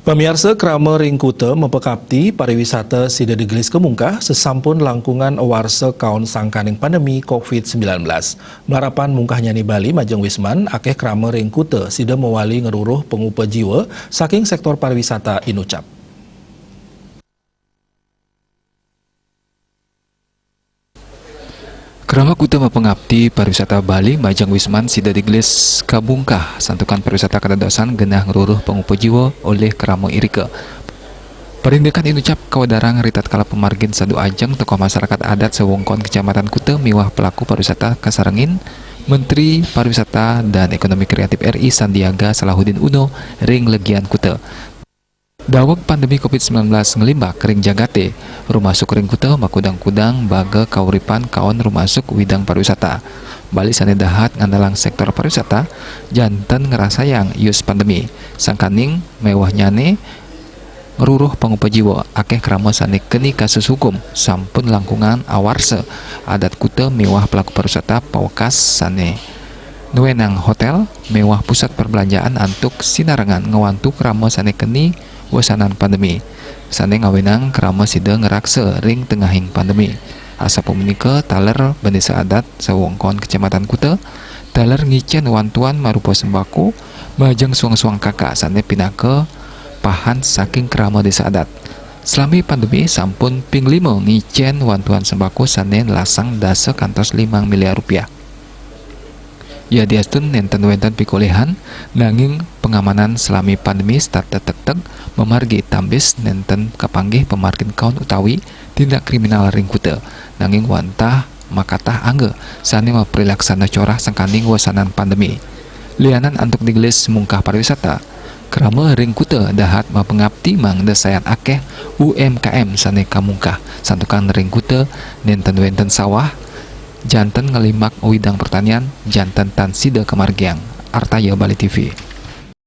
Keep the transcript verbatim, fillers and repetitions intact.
Pamiarsa, krama ring kuta mapangapti pariwisata sida digelis kamungkah sasampun langkungan warsa kaon sangkaning pandemi covid sembilan belas. Malarapan mungkahnyané Bali majeng Wisman, akéh krama ring kuta sida mawali ngruruh pangupa jiwa saking sektor pariwisata inucap. Krama kuta mapangapti pariwisata Bali majeng Wisman sida digelis kabungkah santukan pariwisata kadadosan genah ngruruh pangupa jiwa olih krama irika. Parindikan inucap kawedarang ritatkala pamargin sadu ajeng tokoh masarakat adat sawewengkon kecamatan kuta miwah pelaku pariwisata kasarengin Menteri Pariwisata dan Ekonomi Kreatif R I Sandiaga Salahuddin Uno ring legian kuta. Daweg pandemi covid sembilan belas nglimbak ring jagaté, rumasuk ring kuta makudang-kudang baga kauripan kaon rumasuk widang pariwisata. Bali sané dahat ngandalang sektor pariwisata, janten ngrasayang ius pandemi. Sangkaning méwahnyané ngruruh pangupa jiwa, akéh krama sané keni kasus hukum, sampun langkungan awarsa adat kuta miwah pelaku pariwisata pawekas sané nuénang hotél miwah pusat perbelanjaan antuk sinarengan ngwantu krama sané keni wesanan pandemi, sané ngawinang krama sida ngraksa ring tengahing pandemi. Asapunika taler bendésa adat sawewengkon kecamatan kuta taler ngicén wantuan marupa sembako majeng suang-suang kaka sané pinaka pahan saking krama désa adat. Salami pandemi sampun ping lima ngicén wantuan sembako sané nlasang dasa kantos limang miliar rupiah. Yadiastun nénten wénten pikolihan, nanging pangamanan salami pandemi setata tegteg mamargi tambis nénten kapanggih pamargin kaon utawi tindak kriminal ring kuta, nanging wantah makatah angga sané maprilaksana corah sangkaning wesanan pandemi. Lianan antuk digelis mungkah pariwisata, krama ring kuta dahat mapangapti mangda sayan akéh U M K M sané kamungkah, santukan ring kuta nénten wénten sawah, janten nglimbak widang pertanian, janten tan sida kamargiang. Artaya Bali T V.